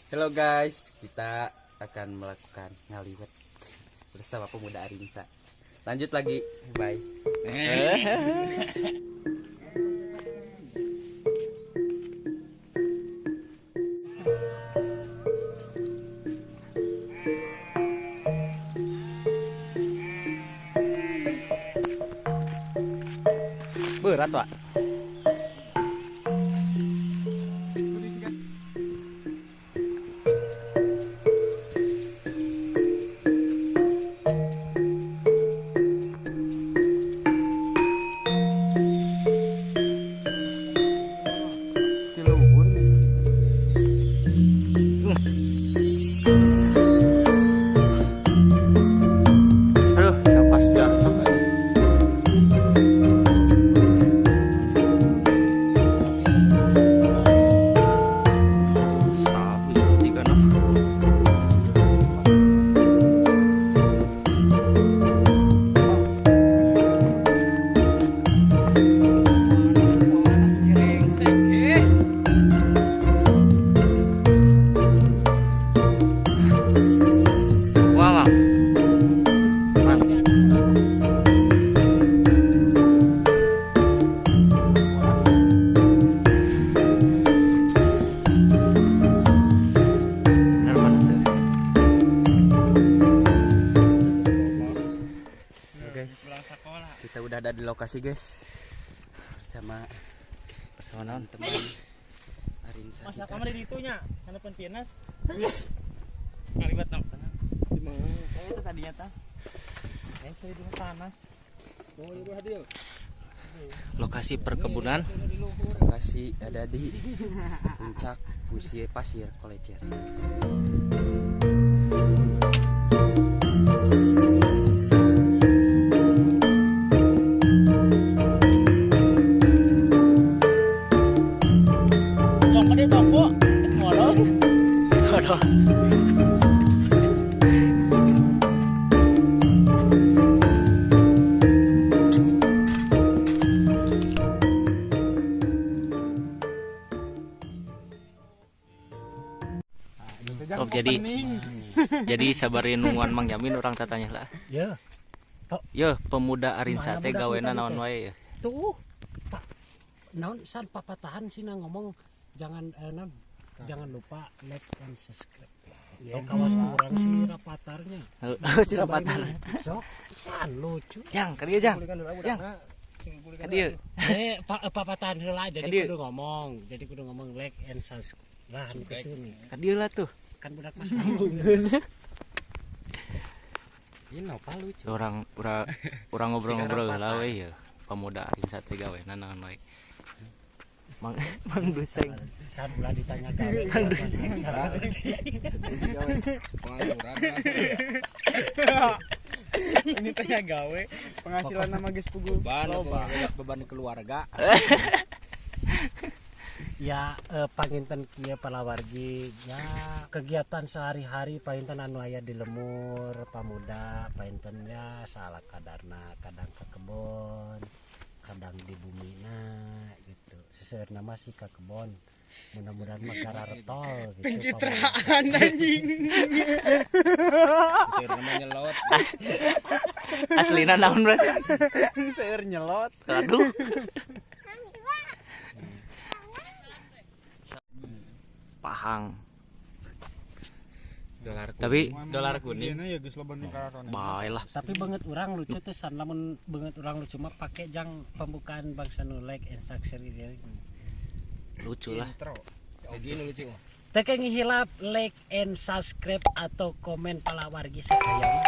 Hello guys, kita akan melakukan ngaliwet bersama pemuda Arinsa. Lanjut lagi, bye. Berat, Pak. Aduh, napas jatuh. Wah, Mang. Bener mana sih? Guys, kita udah ada di lokasi guys, bersama Bersama naon? Teman Arinsa. Masa Kita. kamar di itunya, harapan Pinas. Ngaliwet nang tenang. Di mana? Itu tadinya tah. Saya di panas. Lokasi perkebunan. Lokasi ada di puncak Pusie Pasir Kolecer. Toko dia toko. Molor. Aduh. Oh, jadi sabari nungguan Mang Yamin urang tatanya lah. Ya, Yo, pemuda Arinsa Mana teh budak gawena tadi naon teh? Wae ya. Tuh. Pak. Naon san papatahan sih ngomong jangan naon, jangan lupa like and subscribe. Ya, kawas urang si rapatarnya. Si rapatar. Sok, san lucu. Jang, ka dieu Jang. Jang. Ka dieu. Papatahan heula jadi Kadieu. Kudu ngomong. Jadi kudu ngomong like and subscribe. Lah, nu kitu nih. Ka dieu lah tuh. Kan budak masa Ini nopal lucu. Orang urang urang ngobrol-ngobrol heula we ya. Pemuda Arinsa teh gawena naon wae. Mang Mang Duseng. San ulah ditanya gawe. Mang Duseng. Ini tanya gawe, penghasilan nama geus pugu. Beban, beban keluarga. Ya, panginten kieu palawargi ya, kegiatan sehari-hari panginten anu aya di lemur pamuda panginten ya salah kadarna, kadang ke kebon, kadang di bumina gitu. Seseueurna mah sih ke kebon, mudah-mudahan mah gararetol gitu. Pencitraan anjing. Nyelot. Aslina naon berarti? Seueur nyelot. Aduh. Pahang. Dolar kuning. Tapi Dolar kuning. Ya geus loba nu kararone. Bae lah. Tapi banget orang lucu tuh san, lamun banget orang lucu mah pake jang pembukaan bangsa nu like and subscribe gitu. Lucu lah. Oke, nu lucu. Teu ngihilap like and subscribe atau komen palawargi sadaya.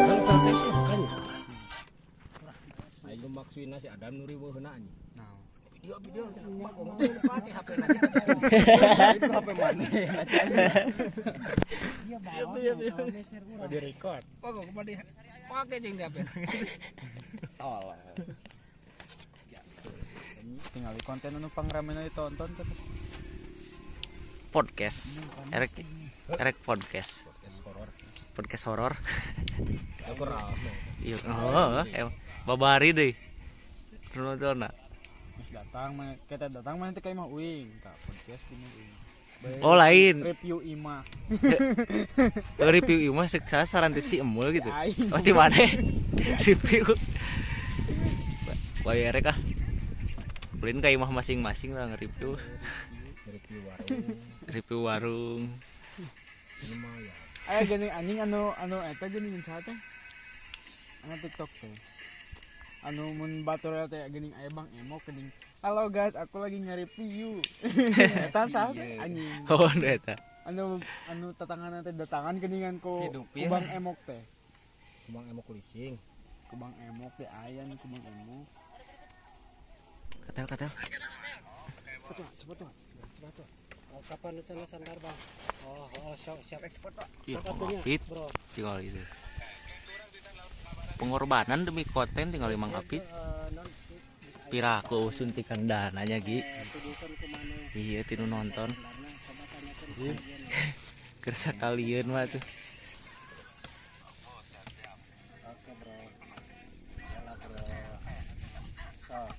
Kalau PLTS ya bukan ya? Maksudna si Adam nu riweuhna anjing. Naon? Video cenah bagong teh pake HP na. Itu HP maneh na Iya bawa. Di record. Bagong kumaha pake jeung di HP. Tolol. Tinggal di konten anu pangramena ditonton terus. Podcast. Erek erek podcast. Podcast horor. Iya, oh, babari deh. Nonton. Terus datang mana kita datang mana teh ka imah uing, ka podcast di imah uing. Oh, lain. Review imah. Review imah sasaran teh si Emul gitu. Oh, di mana? Review. Wah, erek ah. Beliin ka imah masing-masing lah nge-review. Review warung. Review warung. Lumayan. Aya geuning anjing anu anu eta geuning saha teh? Anu TikTok teh. Anu mun batur teh geuning aya Bang Emok geuning. Halo guys, aku lagi nge-review. Eta saha teh anjing. Oh, eta. Anu anu tatangan teh datangan geuningan ku Si ku Dupir. Bang Emok teh. Ku Bang Emok leasing. Ku Bang Emok teh aya nu ku Bang Emok. Katel katel. Cepet tuh, cepet tuh. Cepet tuh. Oh, kapan lu sandar, Bang? Oh, oh, siap, siap ekspor, Pak. Iya, Apit. Tinggal gitu. Pengorbanan demi konten tinggal Mang Apit. Piraku suntikan dananya Gi. Iya, tinu nonton. Keur sakalieun mah tuh. Oke, Bro. Yalah, Bro. So.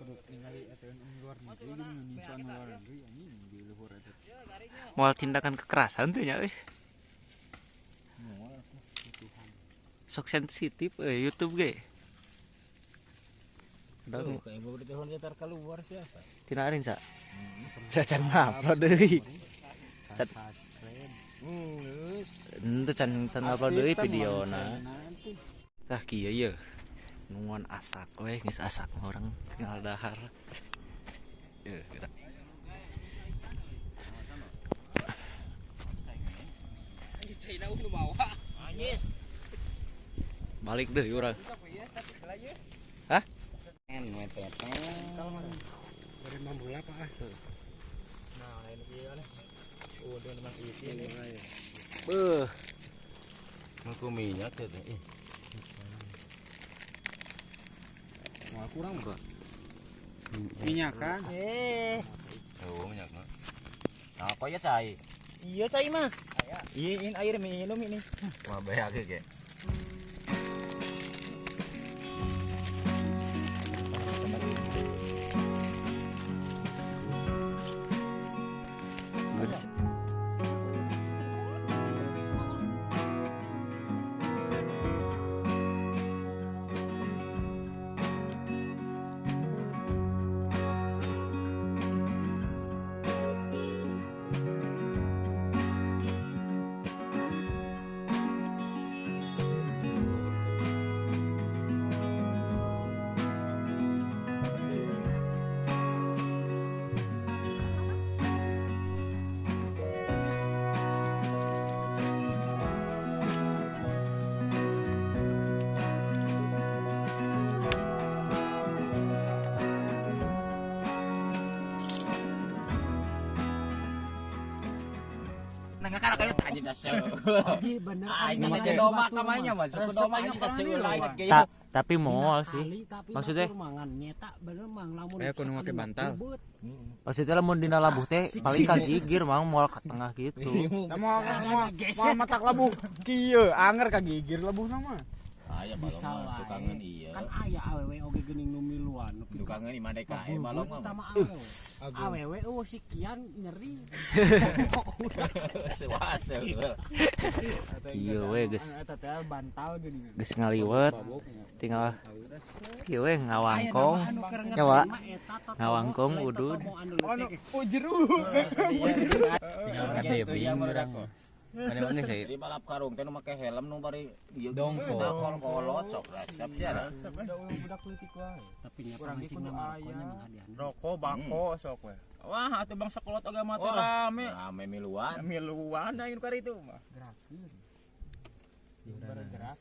Kudu ningali eta anu luar negeri geuning nincu anu luar negeri anjing di luhur eta. Moal tindakan kekerasan tuh nya euy. Sok sensitif euy YouTube ge. Tuh, kayak ibu berita tahun keluar siapa? Tina arin sa. Da can ngupload deui. Can Henteu can can ngupload deui videona. Tah kieu ye. Nunguan asak we geus asak orang tinggal dahar. Yeuh, gerak. Balik deh urang. Hah? Dari Mambula, Pak. Nah, lain ieu aneh. Udah memang ieu. Beuh. Ngaku minyak teh. Mau kurang bro. Minyak kan? Oh, minyak mah. Nah, kok ya cai? Iya cai mah. Iya ini air minum ini. Wah, banyak ge. Tapi moal sih. Maksudnya? Ayo kudu make bantal. Maksudnya lamun dina labuh teh paling kagigir mang moal ke tengah gitu. Mau mau matak labuh kieu anger kagigir labuhna mah. Aya Bisa balong mah wae. tukangeun iya. Kan aya awewe oge geuning nu miluan nepi ka Tukangeun imah DKI balong mah. utama awewe. Awewe eueuh sikian nyeri. Sewase. Iya we geus Eta teh bantal geuning. geus ngaliwet tinggal kieu we ngawangkong. Nyawa. Ngawangkong udud. Oh, oh jeru. Tinggal ngadebing urang. Mana mah geus Jadi balap karung teh nu make helm nu bari ieu Dongkol. Kolot sok resep sih ada. Budak leutik wae. Tapi nya pamancing mah rokoknya menghadiahna. Rokok bako sok we. Wah, atuh bangsa kolot oge mah teh rame. Rame miluan. Miluan aing kari itu mah. Gerakeun. Bergerak.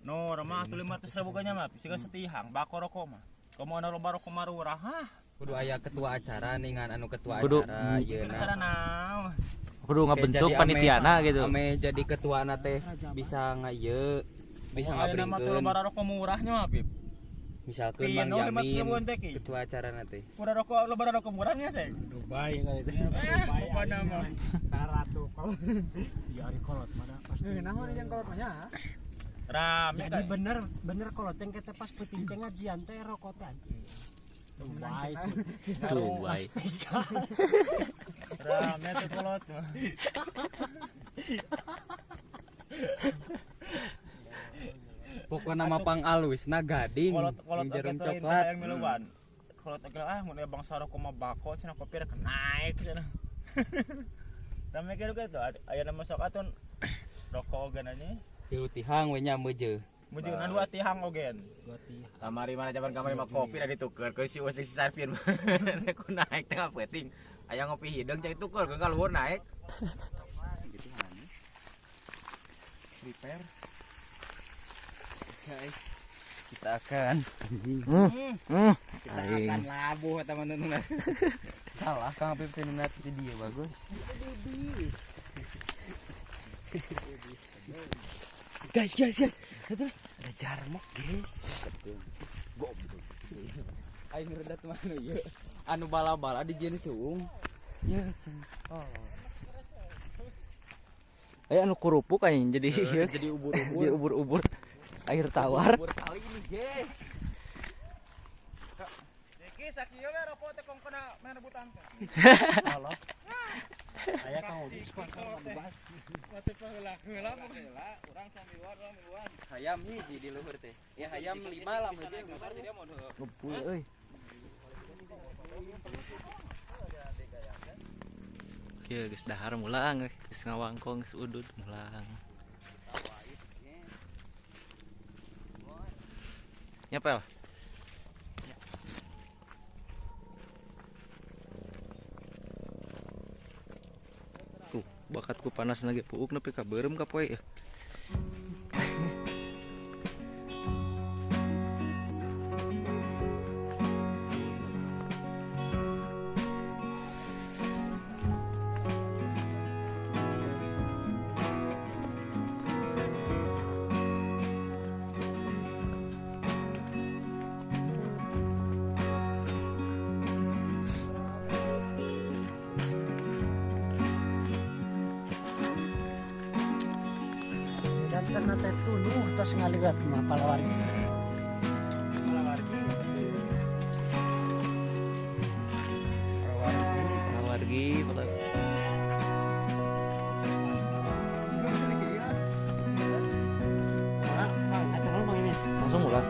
No, remah atuh 500.000 ganya mah, siga setihang bako rokok mah. Komo ana loba rokok marurah hah. Kudu aya ketua acara ningan anu ketua Kudu. acara yeuna. Acara naon? Kudu ngabentuk panitiana gitu. Ame jadi ketua na teh bisa nga ieu bisa ngabringkeun. Loba rokok murahnya mah, Pip. Misalkeun Mang Yamin ketua acara na teh. Murah rokok loba rokok murahnya sih. Dubai kali itu. Dubai apa nama? Karatu kolot. Ya ari kolot mah pasti. Naon jeung kolot mah nya? Rame. Jadi bener kolot teh kita pas peuting teh ngajian teh rokok teh. Dubai. Dubai. Rame tuh kolot. Pokokna mah pang alusna gading. Kolot jarum coklat. Yang miluan. Kolot oge ah mun bangsa rokok mah bako cenah kopi rek naik cenah. Rame kieu kitu aya nama sok atuh rokok oge nya. Tilu tihang we nya meujeuh. Mujungan dua tihang ogen. Dua tihang. Kamari mana zaman kamari mah kopi da dituker ke si si Sarpin. Ku naik tengah peuting. Aya ngopi hideung cai tuker ke kaluhur naik. Prepare. Guys, kita akan Kita akan labuh teman-teman. Salah Kang Apip teh minat di dia bagus. Guys, guys, guys. Ada jarmok, guys. Goblok. Aing redat mana ieu? Anu bala-bala di jeun suung. Ya. Oh. Aya anu kerupuk anjing jadi jadi ubur-ubur. Jadi ubur-ubur. Air tawar. Ubur kali ini, guys. Iki sakieu we rokok teh kong kena main rebutan teh. Halo. Aya Kang Ugi Mati paheula heula urang samiluan urang miluan. Hayam hiji di luhur teh. Ya hayam 5 lah meujeun. Ngepul euy. Ieu geus dahar mulang euy, geus ngawangkong geus udud mulang. Nyapel. Tuh, bakatku panas lagi puuk nepi ka beureum ka poe ya. Jantan teh tunuh tos ngaliwat mah palawargi. Palawargi. Palawargi, palawargi. Langsung mulai.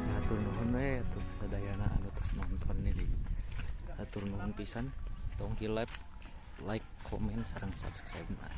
Hatur nuhun we atuh sadayana anu tos nonton nih. Hatur nuhun pisan. Tong hilap like, komen, sareng subscribe mah.